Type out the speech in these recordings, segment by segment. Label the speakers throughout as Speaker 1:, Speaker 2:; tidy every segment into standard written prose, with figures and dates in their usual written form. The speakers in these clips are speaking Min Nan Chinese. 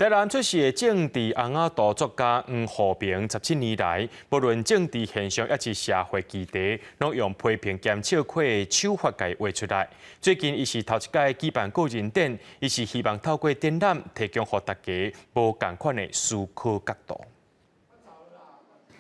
Speaker 1: 台南出世的政治尪仔圖作家黃浩平，17年來，無論政治現象抑是社會議題，攏用批評兼笑詼的手法共畫出來。最近，伊是頭一擺舉辦個人展，伊是希望透過展覽提供予大家無仝款的思考角度。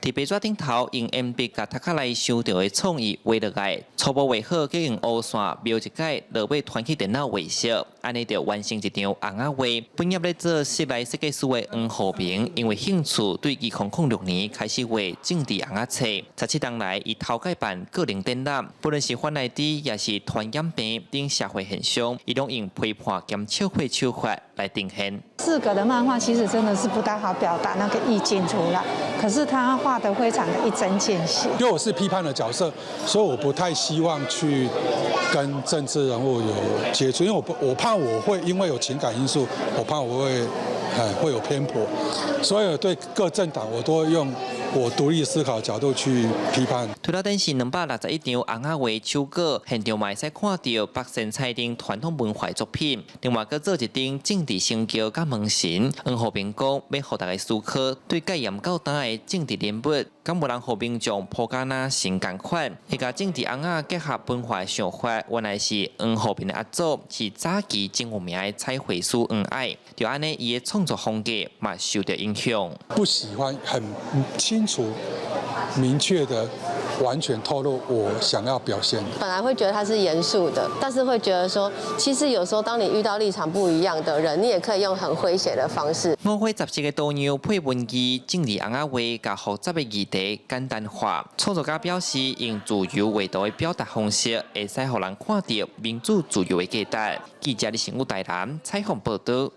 Speaker 2: 佇白紙頂頭用鉛筆共頭殼內想著的創意畫落來，初步畫好，閣用烏線描一改，落尾傳去電腦畫色，按呢就完成一張尪仔畫。本業咧做室內設計師的黃浩平，因為興趣對2006年開始畫政治尪仔冊。17冬來，伊頭擺辦個人展覽，不論是反艾滋，抑是傳染病等社會現象，伊攏用批判兼笑詼手法來呈現。
Speaker 3: 四格的漫畫其實真的是不大好表達那個意境出來，可是他畫得非常的一針見血。
Speaker 4: 因為我是批判的角色，所以我不太希望去跟政治人物有接觸，因為我不我怕我會因為有情感因素，我怕我會有偏頗，所以對各政黨我都會用我獨立思考角度去批判。
Speaker 2: 除了展示261張尪仔畫手稿，現場嘛會使看著北森彩燈傳統文化作品，另外閣做一頂政治神轎佮門神。黃浩平講，欲予大家思考對戒嚴到今的政治人物，敢無人予民眾抱甲若神仝款？會共政治尪仔結合文化的想法，原來是黃浩平的阿祖，是早期真有名的彩繪師黃愛。就按呢，伊的創作風格嘛受著影響。
Speaker 4: 不喜歡很清楚、明確的完全透露我想要表現的。
Speaker 5: 本來會覺得他是嚴肅的，但是會覺得說，其實有時候當你遇到立場不一樣的人，你也可以用很詼諧的方式。
Speaker 2: 五花雜色的圖樣配文字，政治尪仔畫，共複雜的議題簡單化。創作家表示，用自由畫圖的表達方式，會使予人看著民主自由的價值。記者李成武台南採訪報導。